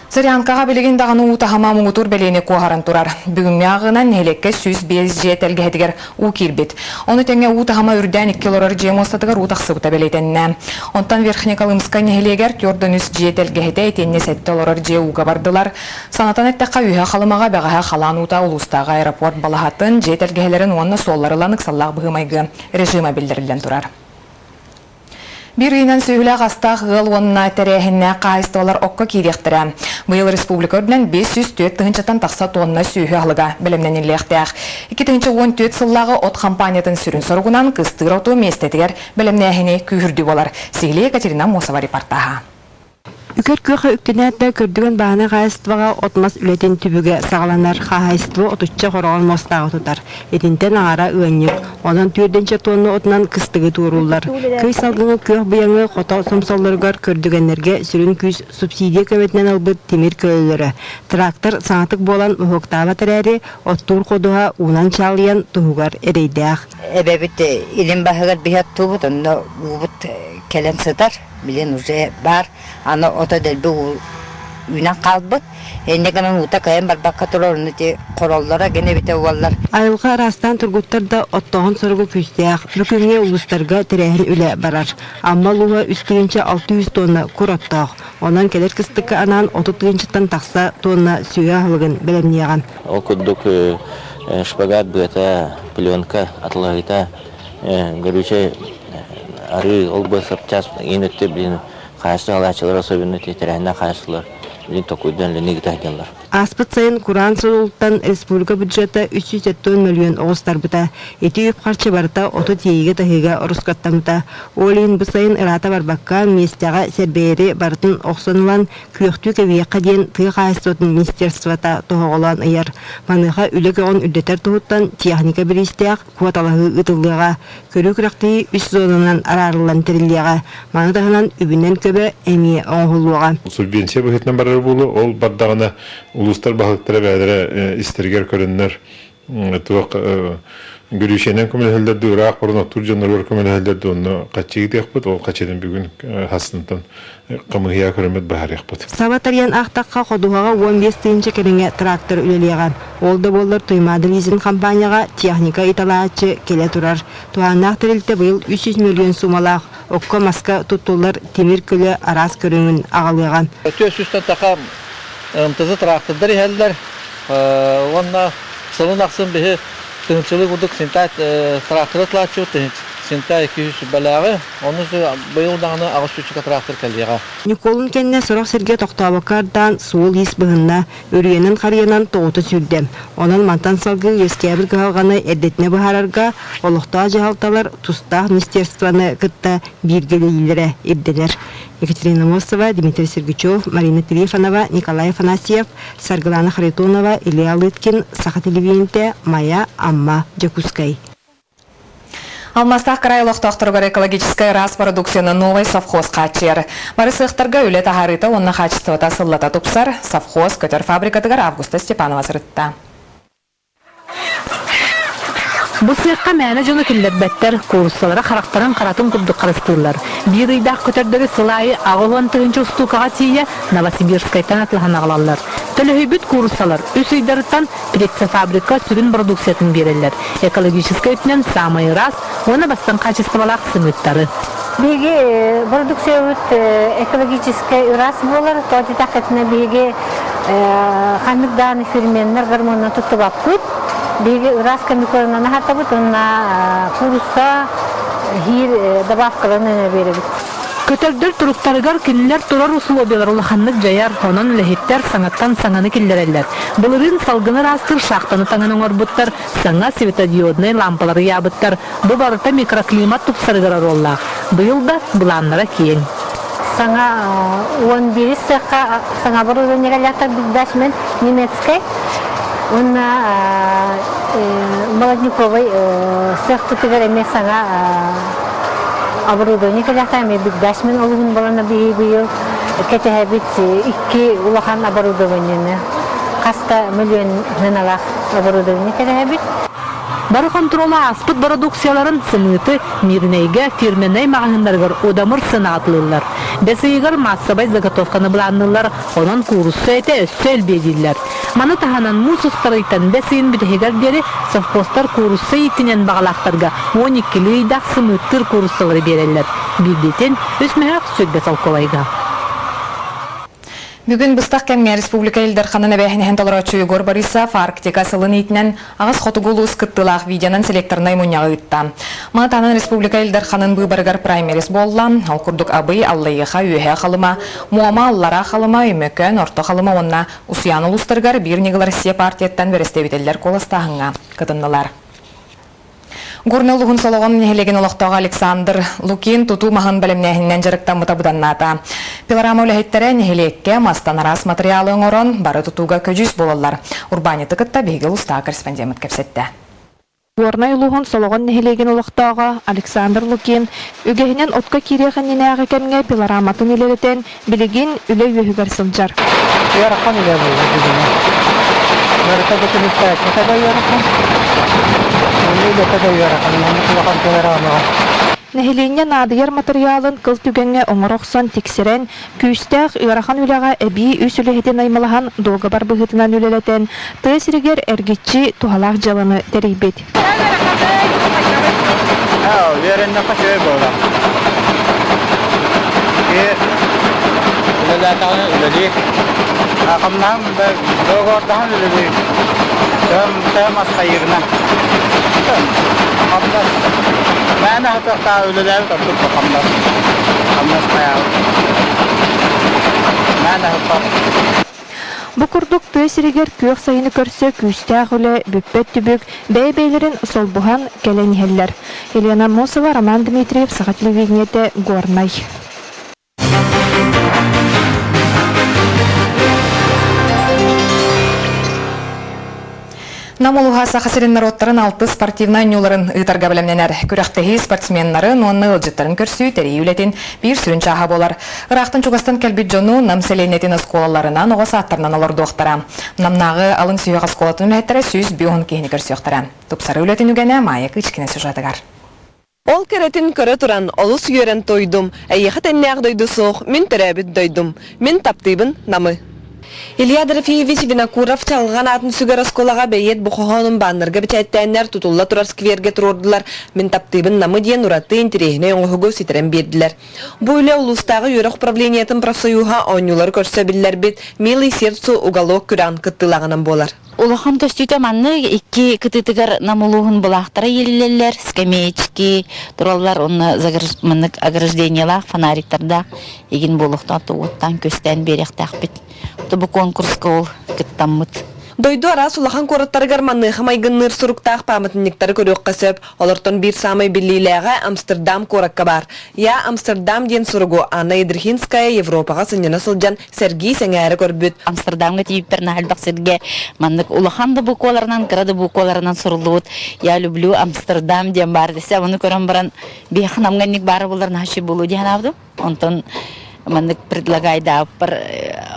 Зырянкаҕа билигин даҕаны уу таһыма муҥутуур бэлиэни куоһаран турар. Бүгүҥҥү ааҕыынан нэһилиэккэ 105 дьиэ тэлгэһэтигэр уу киирбит. Ону тэҥэ уу таһыма үрдээн икки олорор дьиэ муостатыгар уу тахсыбыта бэлиэтэннэ. Онтон Верхнеколымскай нэһилиэгэр 43 дьиэ тэлгэһэтэ итиэннэ сэттэ олорор дьиэ ууга бардылар. Санатан эттэххэ, Үөһэ Халымаҕа бэҕэһээ халаан уута улуустааҕы аэропорт балаһатын, дьиэ тэлгэһэлэрин уонна суоллары ылан ыксаллаах быһыы-майгы режима биллэриллэн турар. Биир ыйынан сүөһүлээх астаах ыал уонна тэрээһиннээх хаһаайыстыбалар окко киириэхтэрэ. Быйыл республика үрдүнэн 504 тыһыынчаттан тахса тонна сүөһү аһылыга бэлэмнэниллиэхтээх. 2014 сыллааҕы от хампаанньатын сүрүн соругунан кыстыыр оту миэстэтигэр бэлэмнээһини күүһүрдүү буолар. Сиһилии Екатерина Мосова репортаһа. Үкэр күөх үктэнээт да көрдүгэн бааһынай хаһаайыстыбаҕа от-мас үлэтин түбүгэ саҕаланар. Хаһаайыстыба отучча хороҕор муостааҕы тутар. Итинтэн аҥара ыанньык. Онон түөрдэнчэ тонна отунан кыстыгы туорууллар. Көй салгыҥа күөх быйаҥы хото сомсоллоругар көрдүгэннэргэ сүрүн күүс субсидия көмөтүнэн ылбыт тимир көлөлөрө. Трактор саҥатык буолан моһуоктаабат эрээри, оттуур ходуһа уунан чаалыйан туһугар эрэйдээх. Эбэбит илин баһыгар биһи оттуубут, онно уубут кэлэн сытар. Билин уже баар, аны ото дэлби үүнэн хаалбыт. Инньэ гынан уута кыайан барбакка турар, ону ити хороллоро гин эбитэ уоллар. Айылҕа араастаан тургуттар да оттооһун соруга күүстээх. Бу күҥҥэ улуустарга тэрээһин үлэ барар. Амма улууһа үс тыһыынча алта сүүс тонна кур оттоох. Онон кэлэр кыстыкка анаан 30 тыһыынчаттан тахса тонна сүөһү аһылыгын бэлэмниэҕэ. Ол курдук шпагат быата, пленка атылаһыыта, горючай арыы ол-бу сапчаас иин өттө билин хаачыстыба алааччылар особенно тэрээһиннээх хаачыстылар билин токуйдан үлэни ыыта сылдьаллар. Ааспыт сайын кураан сылылтан республика бюджета 370 мөлүйүөн оҕустарбыта. Ити үп-харчы барыта оту тиэйиигэ-таһыыга ороскуоттаммыта. Ол иһин бу сайын ыраата барбакка, миэстэҕэ сэрбэйэри барытын охсон ылан, күөхтүү кэбиһиэххэ диэн тыа хаһаайыстыбатын министерствота тоһоҕолоон ыйар. Маныаха үлэ көҕүн үрдэтэр туһуттан техника бириистээх куоталаһыы ыытыллыаҕа. Көрүү күрэхтэһии үс зонанан араарыллан тэриллиэҕэ. Маны таһынан үбүнэн көбө эмиэ оҥоһуллуоҕа. Субвенция быһыытынан барар буолуо. Ол бардаҕына улуустар баһылыктара бэйэлэрэ истэригэр көрөннөр туох гөрүүшэнэн көмөлөһөллөр дуу, ыраах баран оттуур дьонноругар көмөлөһөллөр дуу, онно хаччы ыытыахпыт. Ол хаччытын бүгүн хастынтан хамыыһыйа көрөммүт быһаарыахпыт. Саба тарыйан аахтахха, ходуһаҕа 15 тыһыынча кэриҥэ трактор үлэлиэҕэ. Ол да буоллар Туймаада лизинг хампаанньаҕа техника италааччы кэлэ турар. Туһааннаах тэрилтэ быйыл 300 мөлүйүөн суумалаах окко-маска туттуллар тимир көлө араас көрүҥүн аҕалыаҕа. 400-тэн таха МТЗ трактордар иһэллэр уонна сылын ахсын биһи тыһынчылыы курдук синтай тракторы тылааччыбыт синтай 200 бэлээҕи ону быйыл даҕаны аҕыс сүүсчэкэ трактор кэлиэҕэ. Ньукуолун кэннэ сорох сиргэ тохтообокко ардаан суол-иис быһынна, үрүйэнэн-харыйанан тоҕута сүүрдэ. Онон мантан салгыы үөскээбит кыһалҕаны эрдэтинэ быһаарарга олохтоох дьаһалталар тустаах министерствоны кытта бииргэ үлэлииллэрэ ирдэнэр. Екатерина Мосова, Дмитрий Сергучев, Марина Трифонова, Николай Афанасьев, Саргылана Харитонова, Илья Лыткин, Саха телевидениетэ, Майа, Амма, Дьокуускай. Алмаастаах кыраай олохтоохторугар экологическай ыраас продукцияны новай совхоз хааччыйар. Бары сыахтарга үлэ таһаарыыта уонна хаачыстыбата сыллата тупсар. Совхоз көтөр фабрикатыгар Августа Степанова сырытта. Бу сыахха мээнэ дьону киллэрбэттэр, кууруссалара харахтарын харатын курдук харыстыыллар. Биир ыйдаах көтөрдөрү сыл аайы 80 тыһыынча устуукаҕа тиийэ Новосибирскайтан атылаһан аҕалаллар. Төлөһүйбүт кууруссалар үс ыйдарыттан Птицефабрика сүрүн продукциятын биэрэллэр. Экологическай өттүнэн саамай ыраас уонна бастыҥ хаачыстыбалаах сымыыттары. Биһиги продукциябыт экологическай ыраас буолар. Тоҕо диэтэххитинэ биһиги ханнык даҕаны ферменнэр гормоннар туттубаппыт. Биһиги ыраас комбикормунан аһатабыт уонна куурусса хиир добавкаларын биэрэбит. Көтөрдөр туруктарыгар кинилэр турар условиялар улаханнык дьайар, онон үлэһиттэр саҥаттан саҥаны киллэрэллэр. Былырыын салгыны ыраастыыр шахтаны таҥан оҥорбуттар, саҥа светодиоднай лаампалары ыйаабыттар. Бу барыта микроклимат тупсарыгар оруоллаах. Быйыл да былааннара киэҥ. Саҥа 11 сыахха саҥа оборудование кэллэхтэр бигдашмен немецкэй уонна молодняковай сыахпытыгар эмиэ саҥа оборудование кэлэхтэ эмиэ бигдашмен олуһун балана быйыл кэтэһэбит икки улахан оборудованиены хаста миллион сыаналаах оборудование кэтэһэбит. Бары хонтуруола ааспыт бородууксуйаларын сымыыты Мирнэйгэ фирменнэй маҕаһыыннарыгар удамыр сыана атылыыллар. Бэс ыйыгар маассабай заготовканы былаанныыллар, онон куурусса этэ өссө элбиэ дииллэр. Маны таһынан муус устар ыйтан бэс ыйын бүтэһигэр диэри совхозтар куурусса ииттинэн баҕалаахтарга 12-лии ыйдаах сымыыттыыр кууруссалары биэрэллэр. Биирдиитин үс мөһөөх 20 солкуобайга. Бүгүн быстах кэмҥэ республика Ил Дарханын эбээһинэһин толорооччу Егор Борисов Арктика сылын иитинэн аҕыс хотугу улуус кыттыылаах видеонан селекторнай мунньаҕы ыытта. Маны таһынан республика Ил Дарханын быыбарыгар праймерис буолла. Ол курдук Абый, Аллайыаха, Үөһээ Халыма, Муома, Аллараа Халыма, Өймөкөөн, Орто Халыма уонна Усуйаана улуустарыгар Биир ньыгыл Россия партияттан бэрэстэбиитэллэр куоластааһыҥҥа кытыннылар. Горнай улууһун Солоҕон нэһилиэгин олохтооҕо Александр Лукин тутуу маһын бэлэмнээһининэн дьарыктаммыта быданнаата. Пилорама үлэһиттэрэ нэһилиэккэ мастан араас матырыйаалы оҥорон, бары тутууга көдьүүс буолаллар. Урбаанньыты кытта биһиги улуустааҕы корреспондеммыт кэпсэттэ. Горнай улууһун Солоҕон нэһилиэгин олохтооҕо Александр Лукин үгэһинэн отко киириэх иннинээҕи кэмҥэ пилораматын үлэлэтэн, билигин үлэ үөһүгэр сылдьар. Ыарахан үлэ буолла бүгүнү. Барыта да түмүктээччитэ да ыарахан. Онно үлэтэ да ыарахан. Маннык улахан пилорамаҕа. Нэһилиэнньэ наадыйар матырыйаалын кыл түгэҥҥэ оҥоро охсон тиксэрэн, күүстээх ыарахан үлэҕэ эбии үс үлэһити наймылаһан дуогабар быһыытынан үлэлэтэн, тыа сиригэр эргиччи туһалаах дьыаланы тэрийбит. Үөрэннэххэ үчүгэй буолар. Үлэлээтэҕинэ үлэлиир. Хамнаһым договордаһан үлэлиир. Төһөм ас хайыырына. Хамнас. Мээнэ аһатыахтаах үлэлээбит ордук хамнас. Хамнас хайаабыт. Мээнэ аһыппат. Бу курдук тыа сиригэр күөх сайыны көрсө күүстээх үлэ, бүппэт түбүк, бэйэ-бэйэлэрин солбуһан кэлэн иһэллэр. Елена Аммосова, Роман Дмитриев, Саха телевидениетэ, Горнай. Нам улууһа Саха сирин норуоттарын алтыс спортивнай оонньууларын ыытарга бэлэмнэнэр. Күрэхтэһии спортсменнарын уонна ыалдьыттарын көрсүү тэрийии үлэтин биир сүрүн чааһа буолар. Ыраахтан-чугастан кэлбит дьону Нам сэлиэнньэтин оскуолаларынан, оҕо саадтарынан олордуохтара. Намнааҕы алын сүһүөх оскуолатын үлэһиттэрэ 150 киһини көрсүөхтэрэ. Тупсарыы үлэтин үгэнэ Майя Кычкина сюжетыгар. Ол кэрэтин көрө туран, олус үөрэн туойдум, эйиэхэ тэҥнээх дойду суох, мин төрөөбүт дойдум. Мин таптыыбын Намы. Илья Дорофеевич Винокуров Чалҕан аатын сүгэр оскуолаҕа бэйиэт бу хоһоонун баннерга бэчээттээннэр тутулла турар сквергэ туруордулар, Мин таптыыбын Намы диэн ураты интэриэһинэй оҥоһугу ситэрэн биэрдилэр. Бу үлэ улуустааҕы үөрэх управлениетын профсоюһа оонньуулары көрсө биллэрбит «Милый сердцу уголок» күрэҕин кыттыылааҕынан буолар. Улахан көстүүтэ маннык икки кытыытыгар Нам улууһун былаахтара иилиллэллэр, скамеечки тураллар уонна маннык ограждениелаах фонариктардаах игин буолуохтаах уоттаан көстөөн биэриэхтээхпит. Бу конкурска ол кыттаммыт. Дойду араас улахан куораттарыгар маныаха майгынныыр суруктаах пааматынньыктары көрүөххэ сөп. Олортон биир саамай биллиилээҕэ Амстердам куоракка баар. Я Амстердам диэн суругу Анна Ядрихинская Европаҕа сынньана сылдьан сэргии-сэҥээрэ көрбүт. Амстердамҥа тиийбиппэр наһаа элбэх сиргэ маннык улахан да букваларынан, кыра да букваларынан суруллубут «Я люблю Амстердам» диэн баар десе ону көрөн баран биһиэхэ намҥа инник баара буоллар наһаа үчүгэй буолуо дии санаабытым. Онтон маннык предлагайдаабыппар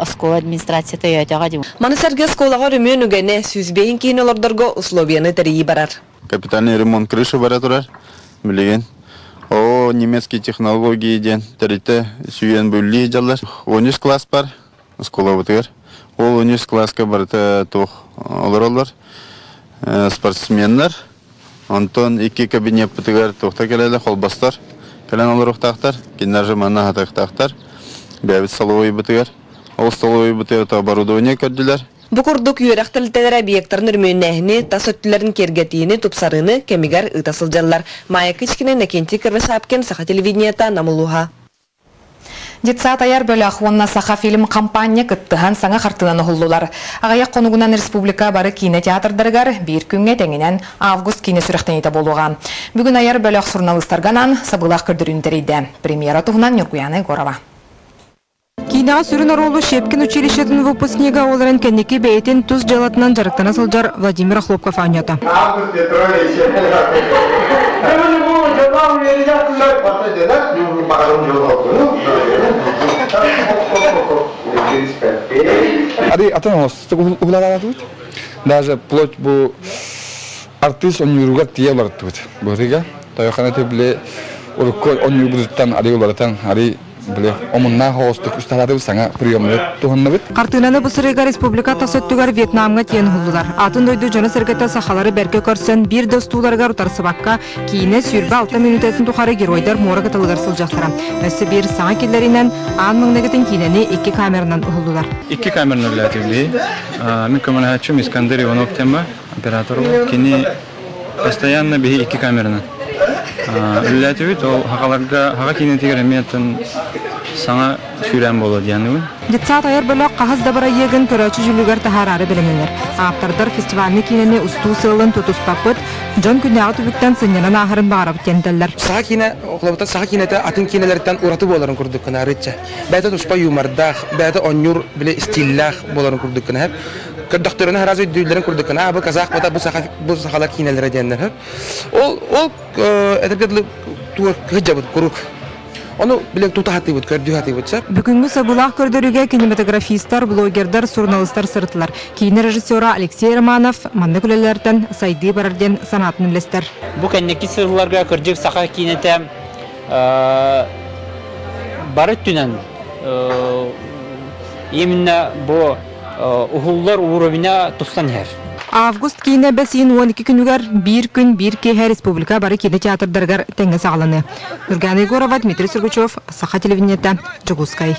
оскуола администрацията өйөөтөҕө дии. Маны сэргэ оскуолаҕа өрөмүөн үгэнэ, 105 киһини олордорго условияны тэрийии барар. Капитальный ремонт крыши бара турар билигин. О, немецкие технологии диэн тэрилтэ сүүйэн бүллүү дьаллар. 13 класс бар оскуолабытыгар. Ол 13 класска барыта туох олороллор спортсменнар. Онтон икки кабинеппытыгар туохта кэлэлэ холбостор кэлэн олоруохтаахтар. Кинилэр же манна аһатыахтаахтар. Бэйэбит столовойбутугар. Ол столовойбутугар оборудование көрдүлэр. Бу курдук үөрэх тэрилтэлэрэ объектарын өрөмүөннээһини, тас өттүлэрин киэргэтиини, тупсарыыны кэмигэр ыыта сылдьаллар. Майя Кычкина, Иннокентий Кривошапкин, Саха телевидениета, Нам улууһа. Детсад айар бөлөх уонна Сахафильм хампаанньа кыттыһан саҥа хартыынаны уһуллулар. Аҕыйах хонугунан республика бары киинэ театрдарыгар биир күҥҥэ тэҥинэн август киинэ сүрэхтэниитэ буолуоҕа. Бүгүн айар бөлөх суруналыыстарга анаан сабыылаах көрдөрүүнү тэрийдэ. Премьера туһунан Ньургуяна Егорова. Киинэҕэ сүрүн оруолу Щепкин училищетын выпускнига ол эрэн кэнники бэйэтин тус дьыалатынан дьарыктана сылдьар Владимир Охлопков оонньоото. Атын оҥостук уһулалаатыбыт. Даже вплоть бу Артыыс онньууругар тиийэ уларыттыбыт. Быһыыга тойохана били урукку онньуурбутуттан арый уларытан, арый били омуннаах оҕустук усталаатыбыт саҥа приемнары туһанныбыт. Хартыынаны бу сырыыга республика тас өттүгэр Вьетнамҥа тиэн уһуллулар. Атын дойду дьоно-сэргэтэ сахалары бэркэ көрсөн, биир да устууларыгар утарсыбакка, киинэ 26 мүнүүтэтин тухары геройдар муора кытылыгар сылдьахтара. Өссө биир саҥа киллэринэн, аан маҥнайгытын киинэни икки камеранан уһуллулар. Икки камеранан үлэлээтибит. Мин көмөлөһөөччүм Искандер Иванов тема оператор Кини постоянно биһи икки камеранан үлэлээтибит. Ол хахаларга хаха киинэтигэр эмиэ саҥа сүүрээн буолуо диэн Детсад айар бөлөх хаһыс да бырайыагын көрөөччү дьүүлүгэр таһаараары бэлэмнэнэр. Ааптардар фестивальнай киинэни устуу сыалын тутуспаппыт, дьон күннээҕи түбүктэн сынньанан ааһарын баҕарабыт диэн этэллэр. Саха киинэ, холобута саха киинэтэ атын киинэлэртэн ураты буоларын курдук гына арыычча. Бэйэтэ туспа юмордаах, бэйэтэ оонньуур били стиллээх буоларын курдук гына. Көрдөхтөрүнэ араас өйдүүллэрин курдук гына, бу казах бу бу саха бу сахалар киинэлэрэ диэннэр. Ол ол этэргэ дылы кыһыдьабыт куруук. Ону билэн тута сатыыбыт, көрдүү сатыыбыт сөп. Бүгүҥҥү сабыылаах көрдөрүүгэ кинематографистар, блогердар, суруналыыстар сырыттылар. Киинэ режиссера Алексей Романов маннык үлэлэртэн сайдыы барар диэн санаатын үллэстэр. Бу кэнники сылларга кырдьык саха киинэтэ бары өттүнэн именно бу уһуллар уровня тупсан иһэр. Август киинэ бэсиин 12 күнүгэр биир күн биир киэһэ республика бары киинэ театрдарыгар тэҥҥэ саҕаланыа. Нургана Егорова, Дмитрий Сургучев, Саха телевидениета, Дьокуускай.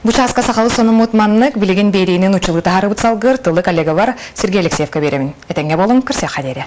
Бу чааска сахалы сонуммут маннык билигин биэриини нуччалыы таһаарыбыт салгыр тылы коллегабар Сергей Алексеевка биэрэбин. Этэҥҥэ буолуҥ, көрсүөххэ диэри.